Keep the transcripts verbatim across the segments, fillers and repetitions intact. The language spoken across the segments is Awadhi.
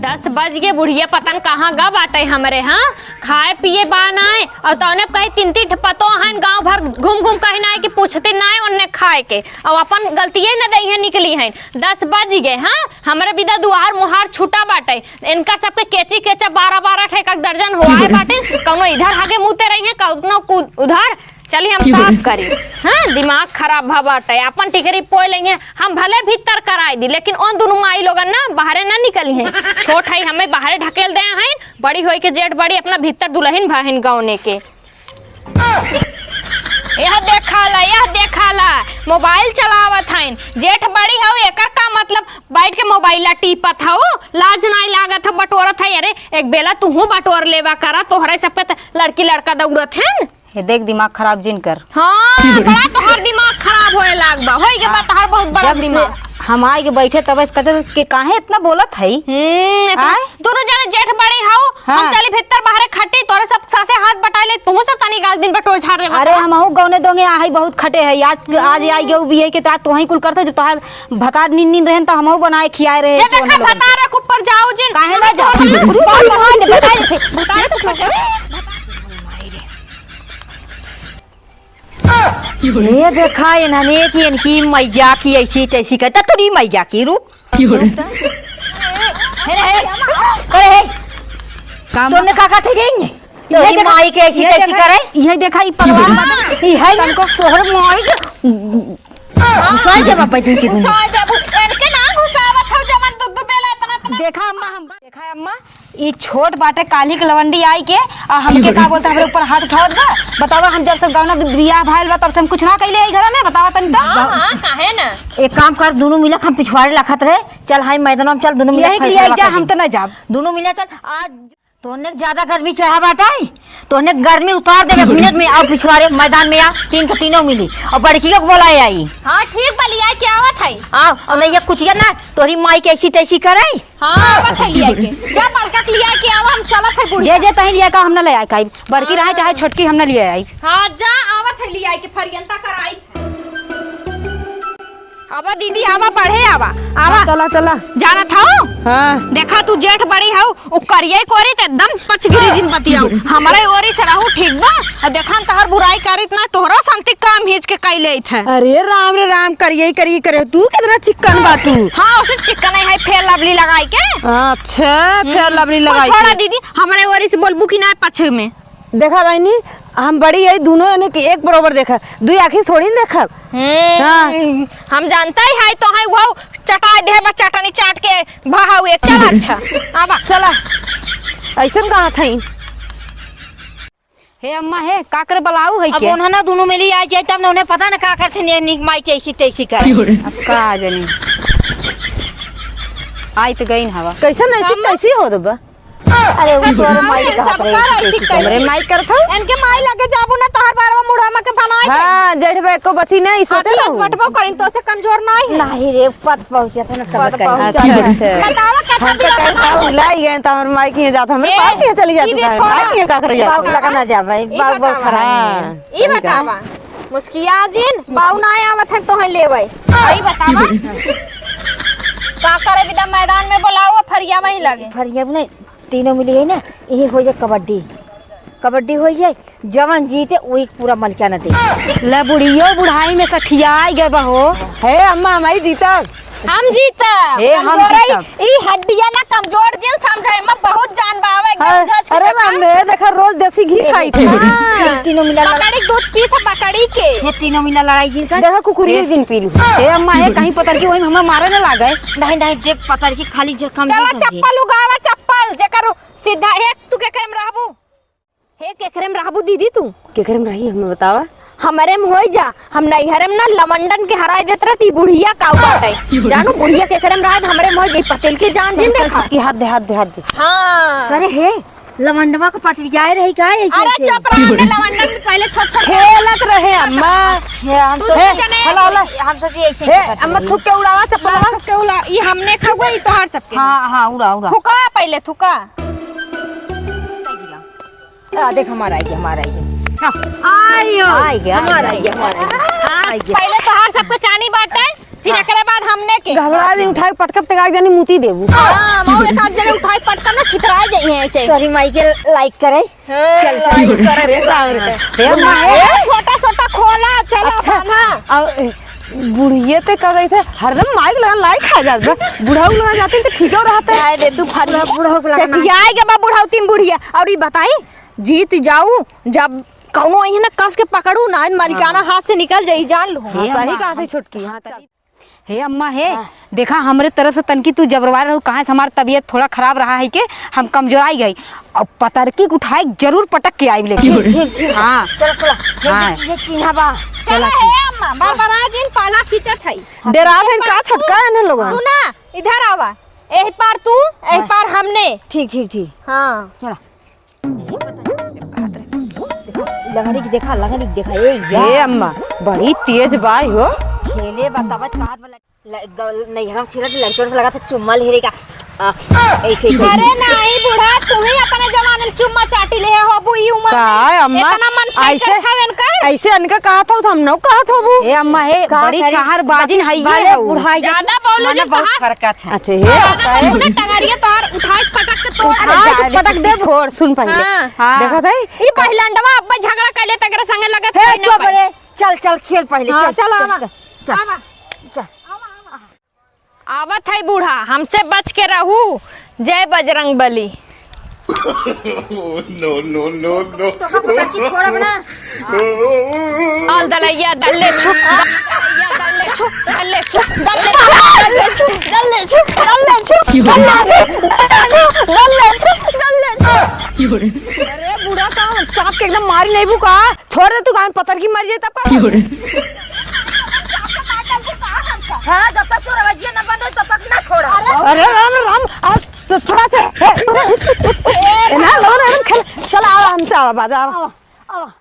दस बज गे, बुढ़िया पता न कहाँ गा बाटे हमरे, हाँ? खाए पिए बा नाय, अउर तौने कहे तीन तीन ठे पतो हन, गाँव भर घूम घूम कहे नाय कि पूछते नाय ओन्ने खाए के, अउर अपन गलतिये न दई है निकली हैं। दस बज गे, हाँ? हमरे बिदा दुआर मुहार छूटा बाटे, इनका सबके केची केचा बारह बारह ठे एक एक दर्जन होआए बाटे, कौनो इधर हागे मुते रही है, कौनो कु-, उधर। चली हम साफ करी। हाँ, दिमाग खराब भा बाटे, अपन टिकरी पोए लेंगे, हम भले भीतर कराई दी, लेकिन उन दुनू माई लोगन ना बाहरे ना निकली हैं। छोट है, हमें बाहरे ढकेल दे हैं, बड़ी होई के जेठ बड़ी अपना भीतर दुलहिन भाहिन गौने के। यह देखा ला, यह देखा ला, मोबाइल चलावत हईन। जेठ बड़ी हऊ, एकर का मतलब बैठ के मोबाइल ला टीपत हऊ? लाज नाई लागत हऊ, बटोरत हई। अरे, एक बेला तुहू बटोर लेवा करा, तोहरे सब पे त लड़की लड़का दौड़त हन। ये देख, दिमाग खराब जिन कर। हाँ, बड़ा तोहार दिमाग खराब होए लाग बा। होई के बा तोहार बहुत बड़ा जब से दिमाग। हम आए के बैठे तब से कचर के काहे इतना बोलत हई? हम्म, इतना आय? दोनों जने जेठ बड़ी हऊ, हम हाँ। चली भीतर बाहरे खटी, तोरे सब साथे हाथ बटाई ले, तुहू सब तनी गाल दिन बटोर झाड़ देबा अरे, तोरा। हमहू गौने दोंगे आहई बहुत खटे हई। आज, आज आई गऊ बिये के तात तोहई कुल करते, जब तोहार भतार नींद नींद रहन त हमहू बनाए खियाए रहे ये तो देखा, उन्हें लोगन के। भतार के ऊपर जाऊ जिन। काहे ना जाऊ? रुक, रुक, रुक, रुक, बताई देते। भतार के ऊपर जाऊ। ये देखा इन्हने कि इनकी मैया की ऐसी तैसी करता, तोरी मैया की रुक। अरे, अरे, अरे, हे। काम तोने का का थे जाएंगे? तोरी माई के ऐसी तैसी करे? ये देखा, ये पगला। ये है ना, तोहर माई के घुसा देबा बैठू के तुम। घुसा देबू। इनके ना घुसावत हो, जवन दू दू बेला इतना, इतना। देखा अम्मा, हम देखा अम्मा, ई छोट बाटे, काल्हि के लवंडी आई के, आ हमके का बोलत, हमरे ऊपर हाथ उठावत बा। बतावा, हम जब से गवना बियाह भइल बा, तब से हम कुछ ना कइले हई घर में, बतावा तनी तो। हाँ, हाँ, काहे ना? एक काम कर, दुनू मिलक हम पिछवाड़े लखत रहे, चल हाई मैदान में चल, दुनू मिलक यही के लिए फैसला जा, कर हम दे। तो ना जाब। दुनू मिलक चल, आज तोहने के ज्यादा गर्मी चढ़ा बाटे, तोहने के गर्मी उतार देबे एक मिनट में, आओ पिछवाड़े मैदान में आओ, तीन के तीनों मिली, और बड़कियों को बोलाए आई। हाँ, ठीक बा, लिया के आवत है। आओ, और नहीं ये कुछ ना, तोहरी माई के ऐसी तैसी करे। हाँ, आवत है लिया के। जा बड़का के लिया के आवा, हम चलत है बुढ़िया। जे, जे तहीं लिया का हम ना ले आए काई। बड़की रहे चाहे छोटकी हम ना लिया आई। हाँ, जा आवत है लिया के फरियंता कराई। आवा दीदी, आवा, बढ़े आवा, आवा। हाँ, चला, चला। जानत हऊ? हाँ। देखा तू जेठ बड़ी हऊ, उ करिये कोरी त एकदम पचगिरी जिन बतियाऊ। हमरे ओरी से रहू ठीक बा। आ देखा न तहर बुराई करीत ना, तोहरो संती काम हिच के कई लेत है। अरे राम रे राम, करिये करिये करे, तू कितना चिक्कन बा तू। हाँ, उसे चिक्कन है, फेयर लवली लगाई के। अच्छा, फेयर लवली लगाई छोड़ा के। दीदी, हमरे ओरी से बोलबू कि ना पछ में। देखा बहिनी, हम बड़ी है, दुनों जने के एक बरोबर देखा, दुई आँखी से थोड़ी न देखब। हम्म, हाँ। हम जानता ही है तो है वो चटाई देह बा चटनी चाट के भाव एक चल अच्छा। आवा। चला, ऐसन कहा था। हे अम्मा हे, का करे बलाऊ है अब के? उन्हें ना दुनों मिली आ जाए तब ना उन्हें पता ना का करते ने निक माई कैसी तैसी कर। अब का जानी। आई तो गई न हवा। कैसन ऐसी कैसी हो दबा? अरे, वो तोहरे माई हाँ, का हाथ रहे, सबका ऐसी ऐसी तैसी। हमरे माई करत हऊ? इनके माई लगे जाबू ना, तोहर बारवा मुड़वा में के बनाए हाँ, जेठ बे को बची नहीं, सोचे आती रहू। बटबो करिन, तो से कमजोर नहीं है। नहीं रे, पद पहुँचे थे ना, तब पद कहीं। पहुँचे अच्छा, थे। अच्छा। बतावा, कथा हम तो बिना कहीं बतावा। बाबू लाई गए, तो हमरे माई के यहाँ जात, हमरे ए, बाप के यहाँ चली जाती सीधे है, छोड़ा। माई के यहाँ का करे बाबू जाती? लगा ना जा भाई, ई बाबू बहुत बतावा। खराब है। हाँ, ई सही कहा। बतावा, मुस्किया जिन, बाऊ ना आवत है, तोहे लेवे। ई बतावा, का करे बिदा मैदान में बोलाओ, फरिया वहीं लगे। फरिया नहीं, तीनों मिली है ना, यही हो जाए कबड्डी। कबड्डी हो जाए, जवन जीते वही पूरा मलकिया न दे। ले बुढ़ियो बुढ़ाई में सठियाई गए बहो। हे अम्मा, हमारी जीतब। हम जीतब। हे, हम कमजोर है, जीतब। ई हड्डिया ना कमजोर जिन समझे, एमा बहुत जान बा, आवे एकदम हाँ, झच के अरे देखा। माम, हे देखा, रोज देसी घी खाई थी। हाँ। तीनों मिला लड़ा- बकरी दूध पी थे, बकरी के। हे तीनों मिला लड़ाई जिन कर। देखा, कुकुरी जिन पी लू। हे अम्मा, हे कहीं पतर की वही हमें मारे न लागे। नहीं, नहीं, देख पतर की खाली जे कम चला, नहीं कर दी। चप्पल उगावा, चप्पल, जेकर सीधा, हे तू केकरे में रहबू? हे, केकरे में रहबू दीदी तू? केकरे में रही, हमें बतावा। हमरे में होई जा, हम नैहरे में ना लवंडन के हराई देत रहती, बुढ़िया का बाटे। जानू, बुढ़िया केकरे में रहत, हमरे में होई गई, पतेल के जान जिन देखा। की हाथ दे, हाथ दे, हाथ दे। हाँ। अरे हे, लवंडवा को पटरियाए रही का ऐसे अरे ऐसे? चुप रह, हमने लवंडन में पहले छोट छोट खेलत रहे अम्मा। अच्छा, हम तू सोचे, तो जने हला, हला। हम सोचे ऐसे हे, ऐसे अम्मा करत थूक के उड़ावा चप्पल। हाँ, थूक के उड़ा, ई हमने खगो, ई तोहार सबके। हाँ, हाँ, उड़ा, उड़ा। थूका पहले, थूका। आ, देख, हमारा आ गया, हमारा आ गया। हाँ। आयो। आ गया, हमारा आ गया, हमारा आ गया। हाँ, आ गया। पहले तोहार सबके चानी बाटे, फिर एकरे बाद हमने के। घबरा दिन उठाए पटकब तक आग जानी मुती देबू। हाँ, मऊ एक आध जने उठाए पटकब ना छितराए जाइए ऐसे। तोरी माई के like करे। हाँ, चल, चल। Like करे। अरे बाप रे। हे माँ, हे। छोटा छोटा खोला, चला अच्छा। बान्हा। अब, ए, बुढ़िया ते का गई थे, हरदम माइक लगा like खा जात बा। बुढ़ऊ लगा जाते तो ठीक हो रहता है। जाए दे तू फरिया। बुढ़ऊ को लगा ना। सेठियाए के बा बुढ़ऊ तीन बुढ़िया। और ई बताई, जीत जाऊ, जब कौनो अइहे ना कस के पकड़ू ना, मालिकाना हाँ। हाथ से निकल जाई, जान लो। हाँ, हे सही अम्मा, कहा थे हम छोटकी। हाँ, चल। हे अम्मा, हे, हाँ। देखा, हमरे तरफ से तनकी तू जबरवार रहू, कहाँ से हमार तबीयत थोड़ा खराब रहा है के हम कमजोराई गई। अब पतरकी के उठाए जरूर पटक के आइब लेके। ठीक, ठीक, ठीक। हाँ। चलो, चलो। ये, हाँ। ये, ये चिन्हा बा। चला, चला, हे ठीक। अम्मा, बरबरा जिन पाला खींचत है। डेरा भेन का छोटका है ना लोगन? सुना, इधर आवा। एह पार तू, एह हाँ। पार हमने। ठीक, ठीक, ठीक। हाँ। चला। लंगड़ी के देखा, लंगड़ी के देखा, ए यार। ए अम्मा, बड़ी तेज बाई हो। खेले बतावा, चाहत वाला ल-, ग-, नैहरा में खेलत लड़कियों से लगा था चुम्मा ले रे का। आ, ऐसे ही अरे नहीं बूढ़ा, तू ही अपने जमाने में चुम्मा चाटी ले हो, अबू ई उम्र का में अम्मा? इतना मन फाइट ऐसे, करत हवेन का? ऐसे अनका कहा था, तो हम नौ कहा था वो। ए अम्मा, हे, का बड़ी करी? छाहर बाजिन है ये भले हो। बुढ़ाई ज्यादा बोले माने जो बहुत कहा। फरकत है। अच्छा, हे, ज्यादा का बोले है? ना, टंगरिया तोहर उठाए पटक के तोड़ उठाए दे। पटक दे, छोड़, सुन पहले। हाँ। हाँ। देखा था? ई पहिलंडवा अब्बा झगड़ा कर ले, तकरे संगे लगत हे, कोई ना चुप पाई। रे। चल, चल, खेल पहले, हाँ, चल, चल, चल, आवा। चल, चल, आवा। चल। आवा, आवा। आवत है बूढ़ा, हमसे बच के रहू। जय बजरंग बली। No, no, no, no। तो का पकड़ के छोड़ब ना। आल दलैया दल्ले छु, दलैया दल्ले छु, दल्ले छु, दल्ले छु, दल्ले छु, दल्ले छु, दल्ले छु, दल्ले छु, दल्ले छु, दल्ले छु, दल्ले छु। अरे बूढ़ा, का हम सांप के एकदम मारी नहीं बू का? छोड़ दे तू, गान पतर की मर जाए तब। हाँ, जब तक तोर आवाजिया ना बंद होई, तब तक ना छोड़ा। अरे राम रे राम, आ, तो थोड़ा सा, ए, ए, ना, लो ना, खेल, चल, आवा, हमसे आवा, बाजा, आवा। आवा, आवा।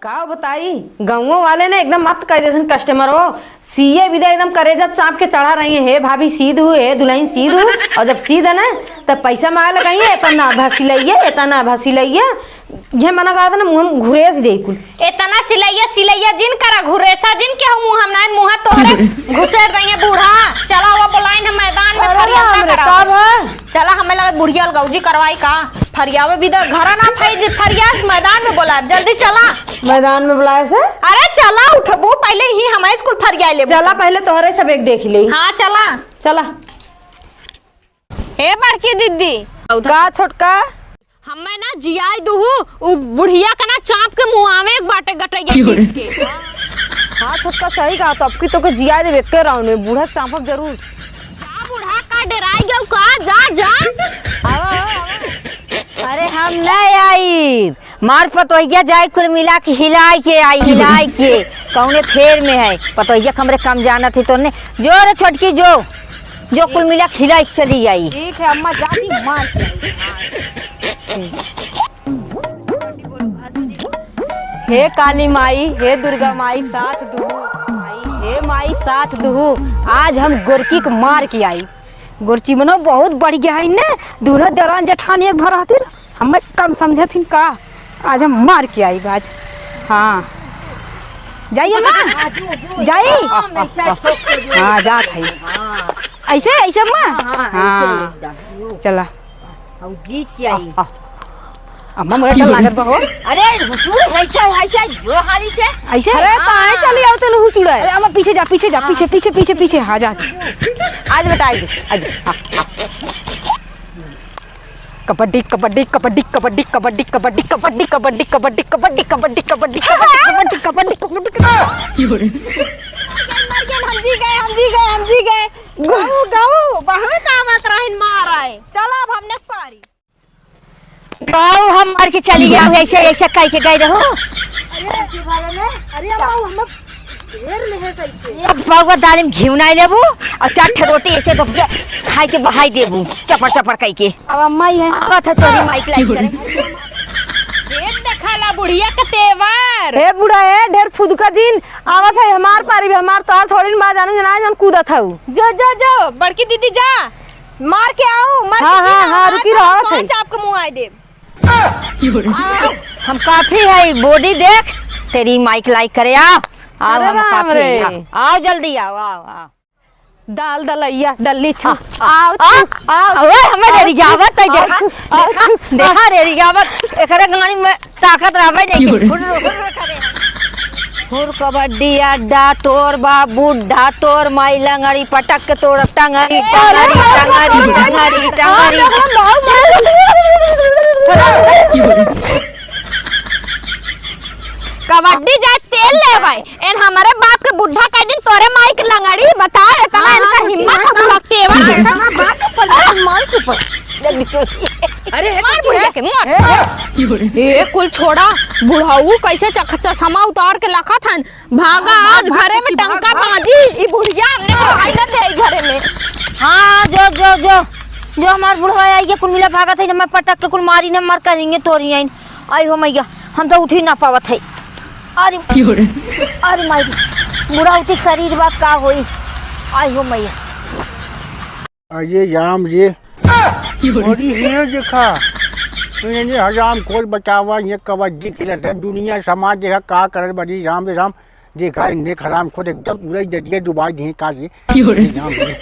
का बताई, गाँवों वाले ने एकदम मत कह देथन customer हो, सीए विदा एकदम करेजा चाप के चढ़ा रही है, "हे भाभी सीध हूँ, हे दुल्हन सीध हूँ।" और जब सीध है ना, तब पैसा मांगे लगइए, "एतना भसिलइए, एतना भसिलइए।" ये मना कहा था ना, मुँह में घुरेस दे कुल। एतना चिलैया, चिलैया जिन करा, घुरेसा जिन के हो मुँह हम ना, मुँह तोहरे घुसेर देंगे बूढ़ा। चला हुआ बोलाइन हम मैदान में अरे फरिया राम ना रे, करा। का भा? चला, हमें लगा बुढ़िया अलगौजी करवाई का? फरियावे भी दे, घरा ना फै-, फरियाज मैदान में बोला, जल्दी चला। मैदान में बुलाए से? अरे चला, उठबू, पहले ही हमारे स्कूल फरिया लेबू। चला, पहले तोहरे सब एक देख ले। हाँ, चला। चला। ए बड़की दीदी। का छोटका? हमें ना जियाई दुहू, उ बुढ़िया का ना चाप के मुआवे एक बाटे गटैया पीट के। हाँ छोटका, सही कहा, तो अब की तोके जियाई देबे एके round में, बूढ़ा चापब जरूर। जा बूढ़ा, का डेराई गयो का? जा, जा। आवा, आवा, आवा। अरे हम नहीं आई, मार पतोहिया जाई कुल मिला के हिलाई के आई, हिलाई के। कौने फेर में है पतोहिया, हमरे कम जानत है तोने। जो रे छोटकी जो, जो कुल मिला के हिलाई के चली आई। ठीक है अम्मा, जाती मार के आई। हे काली माई, हे दुर्गा माई, साथ दुहू। माई, हे माई, साथ दुहू। आज हम गोरकी के मार के आई। गोरची मनो बहुत बढ़िया है ने, दूनो दरान जेठान एक भर हथिन, हमें कम समझथिन का? आज हम मार के आई बाज। हाँ। जाई अम्मा? जाई? हाँ, जात है। ऐसे, ऐसे अम्मा? हाँ, हाँ, ऐसे हाँ। चला। हम जीत के आई। आ, आ। अम्मा, मोरा डर लागत बा हो। अरे, हुचुड़, ऐसे, ऐसे, जो हाली से। ऐसे? अरे, हाँ। काहे चली आवत है हुचुड़ है? अरे, अम्मा, पीछे जा, पीछे जा, हाँ। पीछे, पीछे, पीछे, पीछे, हाँ, जा। आज बेटा, आज, आज, हाँ, हाँ। कबड्डी, कबड्डी, कबड्डी। मर गए, मर गए, हम जी गए, हम जी गए, हम जी गए। गऊ, गऊ, बहुत आवत रहन मार आए। चला, अब हमने पारी। गऊ, हम मर के चली गए, ऐसे, ऐसे कह के गए रहो। अरे, अरे, अरे, अरे, अरे, अरे, अरे, अब पाउआ दाल में घिउ नाई लेबू और चार ठे रोटी ऐसे तो के खाई के बहाई देबू, चपर चपर कई के। अब अम्मा ही है। आवत है तोरी माइक लाइक करे। देख देखाला बुढ़िया के तेवर। हे बूढ़ा, हे ढेर फुदका जिन, आवत है हमार पारी भी, हमार तोहार थोड़ी ना जाने जना जन कूदत हऊ। जो, जो, जो, बड़की दीदी जा, मार के आओ, मार हाँ, के हाँ, हाँ, हमार रुकी रहो, पारी आवत है। चाप के मुँह आए देब। आ, हम काफी है, body देख, तेरी माइक लाइक करे, आ, आओ, अरे हम राम काफी रे। है, आओ, आओ जल्दी आओ, आओ, आओ। दाल दलैया, दल्ली छू। आ, आ, आओ आ, छू, आओ। ओए, हमें आओ रेरियावत छू, है, देखा, आओ छू, देखा, आओ। रेरियावत। एकरे गाड़ी में ताकत रहबे नहीं की। हुर्र, हुर्र करे। हुर कबड्डी अड्डा, तोर बाप बुड्ढा, तोर माई लंगड़ी, पटक के तोड़ टंगरी, टंगरी, टंगरी, टंगरी, टंगरी। कबड्डी जाए तेल लेबै। एन हमरे बाप के बुड्ढा कह दिन तोरे माई के लंगड़ी, बता, इतना हाँ, इनका हाँ, हिम्मत हाँ, हम लोग तेवर हाँ, देखा। हाँ, बात तो पलटन माई के ऊपर। जल्दी तो। अरे, हे मार तो बुढ़िया के, मार। ए, ए, कुल छोड़ा, बुढ़ऊ कैसे चख-, चश्मा उतार के लखत हन। भागा, हाँ, आज भाग, घरे में भाग, टंका भाग। बाजी, ई बुढ़िया हमने को आई ना दे घरे में। हाँ, जो, जो, जो, जो हमार बुढ़वा आई, ये कुल मिला भागत है, जब मैं पटक के कुल मारी ने मर करेंगे तोरी आइन। आई हो मैया, हम तो उठी ना पावत है। अरे, क्यों रे? अरे माई, बुढ़ा उठी शरीर बा का होई? आई हो मैया। अरे राम रे। क्यों रे? अरे ये देखा, ये हराम खोर बतावा, ये कबड्डी खेलत है, दुनिया समाज देखा का करत बड़ी, राम रे राम। देखा इन्हें हराम खोर एकदम पूरा ही दरिया डुबा दिए का ये। क्यों रे? राम रे।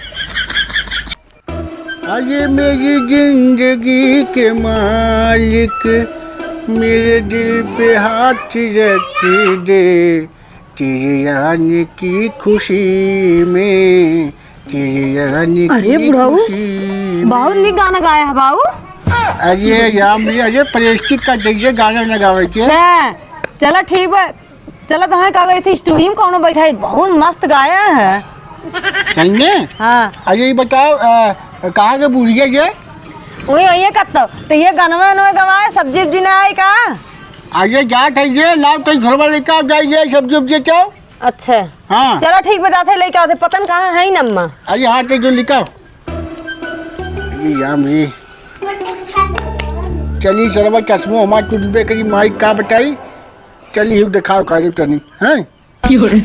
अरे मेरी जिंदगी के मालिक, मेरे दिल पे हाथ रख दे, तेरे आने की खुशी में, तेरे आने अरे की बुढ़ऊ, खुशी में। बहुत नीक गाना गाया है बाऊ। अरे राम रे, अरे प्रेस्टिक का जैसे गाना न गावे के। अच्छा, चलो ठीक बा। चलो, तो हाँ, का कहते, स्टूडियो में कौनो बैठा है, बहुत मस्त गाया है। सही में? हाँ। अच्छा, ये बताओ, अ, कहाँ के बुढ़िया ये? वही, वही कत्तो। तो ये गनवा, वनवा गवाए, सब्जी, उब्जी ना आई का? अरे जात है ये, लाओ, तनी झोलवा लेके आओ, जाइए, सब्जी, उब्जी चाहो। अच्छा। हाँ। चलो, ठीक, बताते, लेके आते, पता न कहाँ है ही नम्मा। अरे हाँ, तो जो लिखा। ये याम ये। चली, सरवा चश्मो हमार टूटबे करी, माई का बताई। चली, हिउ देखाओ, काले तनी, हैं? क्यों रे?